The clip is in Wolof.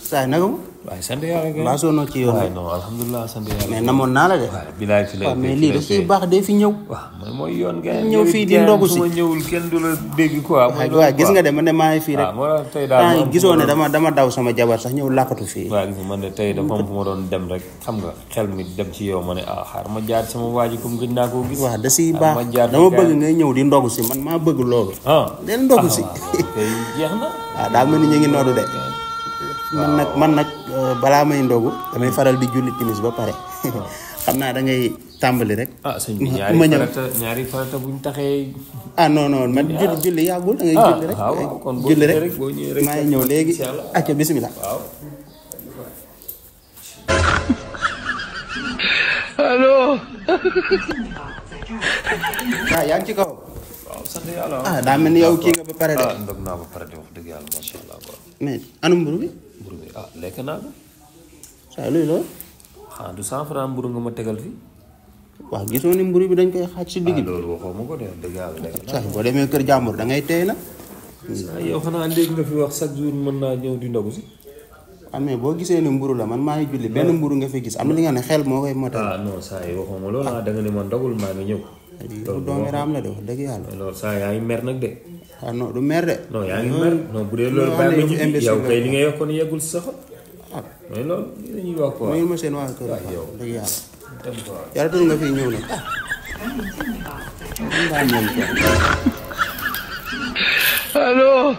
saa naka mu. waaye sant yàlla kay. mbaa sonn ci yoon. waaye non alhamdulilah sant yàlla. mais namoon naa la de. waaw bilaay fi lay mais lii da ciy baax de fi ñëw. waaw mooy yoon nga ñëw fii di ndogu si su ma ñëwul kenn du la dégg quoi. waaw gis nga de man de maa ngi fii rek. waaw moo tey daal gisoo ne dama daw sama jabar sax ñëw làkkatu fii. waaw gis nga man de tey dafa am fu ma doon dem rek xam nga xel mi dem ci yow ma ne xaar ma jaar sama waa ji comme gëj naa koo gis. waaw da ciy baax dama bëgg ngay ñëw di ndogu si man maa bëgg loolu. den ndogu si. kay jeex na. waaw daa mel ni ñu ngi noodu de. man nag balaa may ndogu damay faral di julli timis ba pare. xam naa da ngay tàmbali rek. sëñ bi ñaari farata buñ taxee. non man julli yàggul da ngay julli rek. kon julli rek maa ngi ñëw léegi. acca bismillah. waaw. allo. yaa ngi ci kaw. waaw sant yàlla. daa mel ni yow kii nga ba pare de. ndog naa ba pare de wax dëgg yàlla macha allah. mais anu mburu bi. mburu bi lekk naa ko. saa luy loolu. du 100 francs mburu nga ma tegal fi. waaw gisoo ni mburu bi dañ koy xaaj si digg bi. loolu waxoo ma ko de dëgg yàlla lekk naa. saa boo demee kër jàmbur da ngay tey na. yow xanaa léegi nga fi wax chaque jour mën naa ñëw di ndogu si. mais boo gisee ne mburu la man maa ngi julli benn mburu nga fi gis am na li nga ne xel moo koy motal. non saa yi waxoo ma loolu da nga ne ma ndogul maa ngi ñëw. loolu doomi raam la de wax dëgg yàlla. loolu saa yaa ngi mer nag de. non du mer de. non yaa ngi mer non bu dee loolu bàyyi ma ñu yow kay li ngay wax kon yeggul si sa xol. mais loolu li la ñuy wax quoi. mooy ma seen waa kër yow dëgg yàlla. yaratul nga fi ñëw nag. allo.